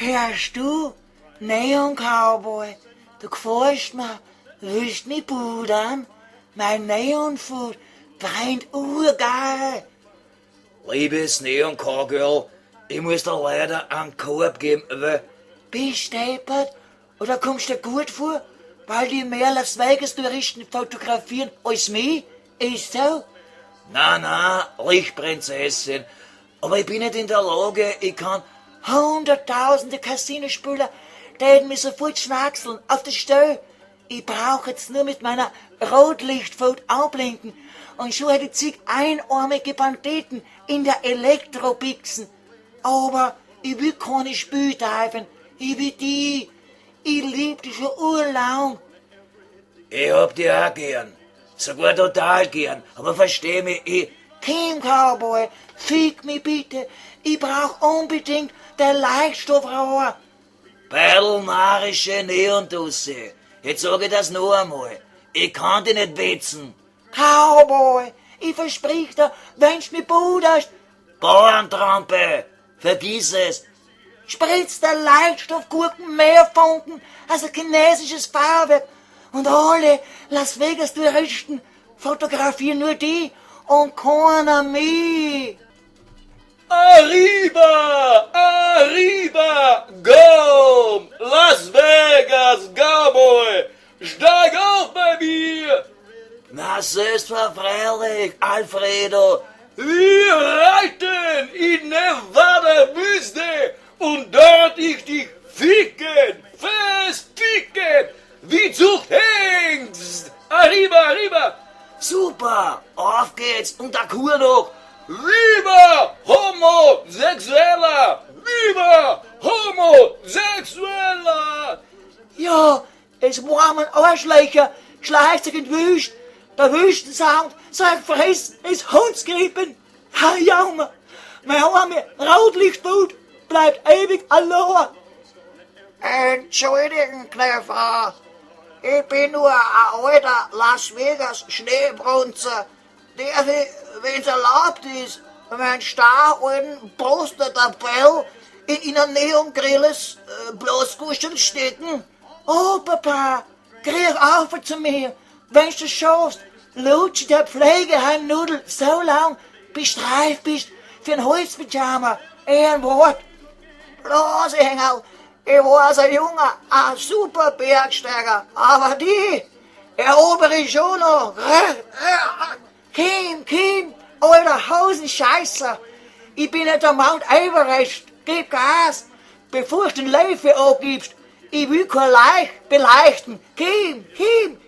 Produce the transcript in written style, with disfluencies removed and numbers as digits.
Hörst du, Neon Cowboy, du gefällst mir, willst mich pudern? Mein Neon-Food brennt urgeil. Liebes Neon Cowgirl, ich muss dir leider einen Korb geben, weil Bist deppert oder kommst du gut vor, weil die mehr Las Vegas Touristen fotografieren als mich? Ist so? Na, na, Lichtprinzessin, aber ich bin nicht in der Lage, ich kann Hunderttausende Casinospieler täten mich sofort schnackseln auf der Stelle. Ich brauch jetzt nur mit meiner Rotlichtfoto anblinken und schon hätte ich zig einarmige Banditen in der Elektrobixen. Aber ich will keine Spielteufeln, ich will die. Ich lieb die schon urlang. Ich hab die auch gern. Sogar total gern. Aber versteh mich, ich. Kim Cowboy, fick mich bitte. Ich brauch unbedingt der Leichtstoffrohr. Beidelnarische Neontusse. Jetzt sag ich das noch einmal. Ich kann dich nicht wetzen. Cowboy, ich versprich dir, wenn's mich buderst, Bauerntrampe! Vergiss es! Spritzt der Leichtstoffgurken mehr Funken als ein chinesisches Feuerwerk. Und alle Las Vegas Touristen fotografieren nur die und keiner mich. Arriba! Arriba! Komm! Las Vegas, Cowboy! Steig auf bei mir! Na, selbstverfreilich, Alfredo! Wir reiten in Nevada Wüste und dort ich dich ficken, fest ficken, wie Zuchthengst! Arriba, arriba! Super! Auf geht's und der Kur noch! Viva Homosexueller! Viva Homosexueller! Ja, es warmen Arschlöcher schleicht sich in die Wüst. Der Wüstensound soll fressen, es Hundsgrippen. Ha, Junge, mein arme Rotlichtboot bleibt ewig allein. Entschuldigen, Kneffer. Ich bin nur ein alter Las Vegas Schneebrunzer, der, wenn's erlaubt ist, mein star alten Prostata-Bell in Ihnen neongrilles Blasguschel stecken. Oh, Papa, krieg auf zu mir. Wenn's du schaffst, lutsch der Pflegeheimnudel so lang, bis du reif bist für ein Holzpyjama. Ehrenwort. Los, Engel, ich war als ein Junge ein super Bergsteiger, aber die erobere ich schon noch. Kim, Kim, alter Hosenscheißer. Ich bin nicht der Mount Everest. Gib Gas, bevor du den Löwe angibst. Ich will kein Leich beleichten. Kim, Kim,